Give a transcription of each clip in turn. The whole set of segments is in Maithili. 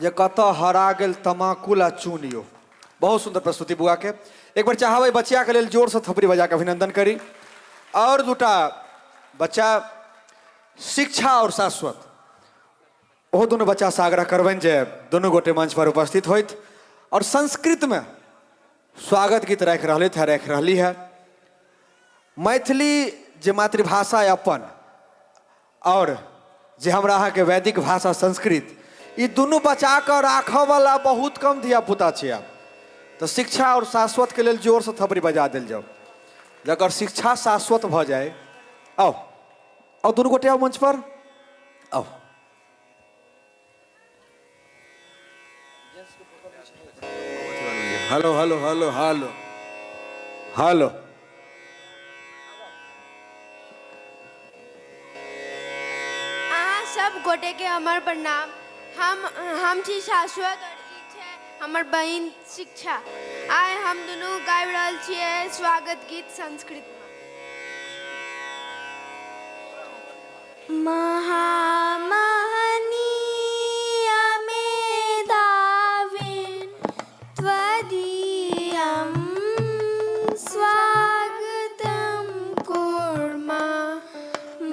जे कतऽ हरा गेल तमाकुल आ चून यौ। बहुत सुंदर प्रस्तुति बुआ के। एक बार चाहबै बचिया के लेल जोर से थपड़ी बजा के अभिनंदन करी। और दूटा बच्चा शिक्षा और शाश्वत, ओहो दुनू बच्चा से आग्रह करबनि जे दुनू गोटे मंच पर उपस्थित होइत और संस्कृत में स्वागत गीत राखि रहले है, राखि रहली है। मैथिली जे मातृभाषा है अपन और जे हमरा अहाँके वैदिक भाषा संस्कृत, ई दुनू बचा कऽ राखऽवला बहुत कम धियापुता छै आब। तऽ शिक्षा और शाश्वत के लेल जोरसँ थपड़ी बजा देल जाउ, जकर शिक्षा शाश्वत भऽ जाय। आउ आउ दुनू गोटे आउ मंच पर आउ। Hello hello hello hello hello. अहाँ सब गोटे के हमर प्रणाम। हम छी शाश्वत और ई छै हमर बहिन शिक्षा। आइ हम दुनू गाबि रहल छियै स्वागत गीत संस्कृत में। महामहनीय मेधाविन् त्वदीयं स्वागतं कुर्मः।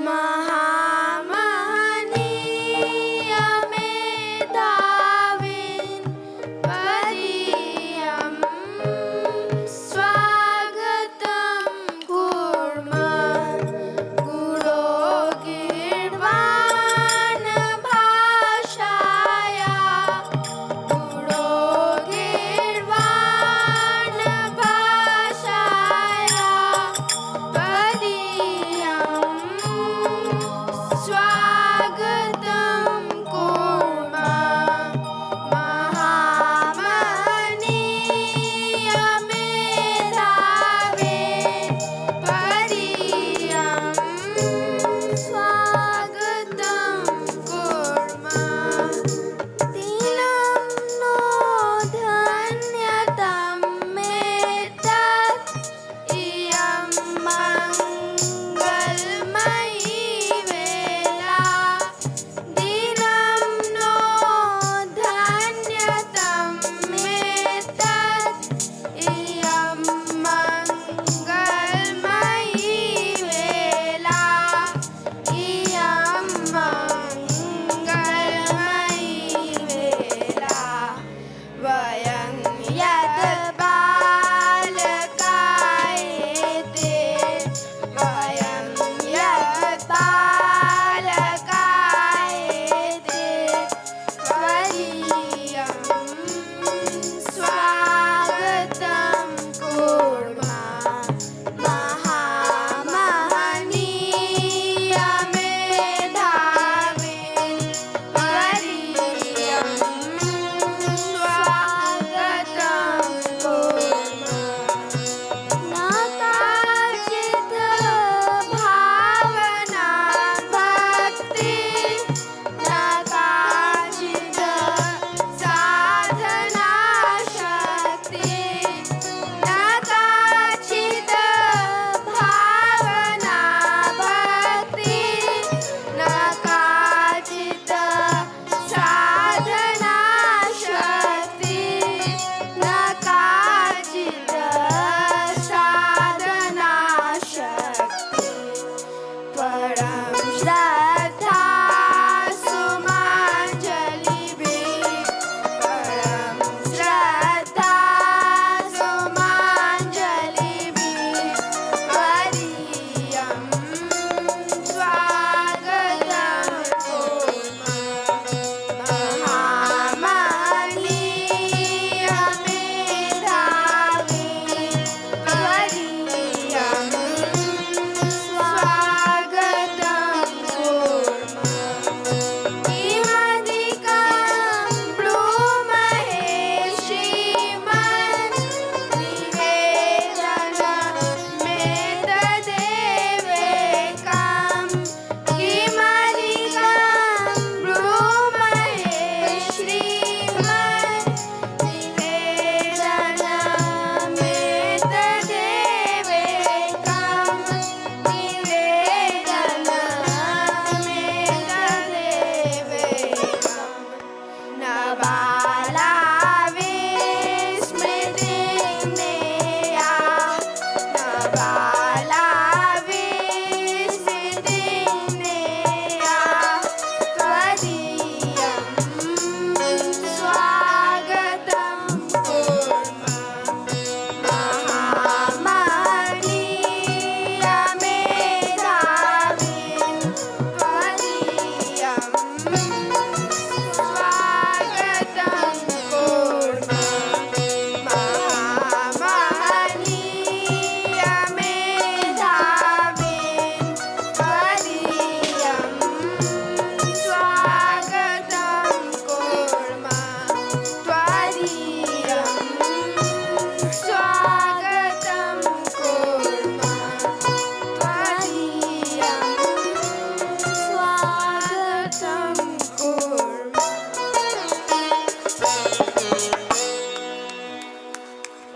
महामहनीय मेधाविन् त्वदीयं स्वागतं कुर्मः। गुरो गीर्वाणपरं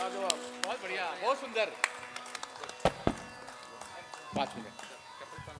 लाजवाब, बहुत बढ़िया, बहुत सुंदर। 5 मिनट।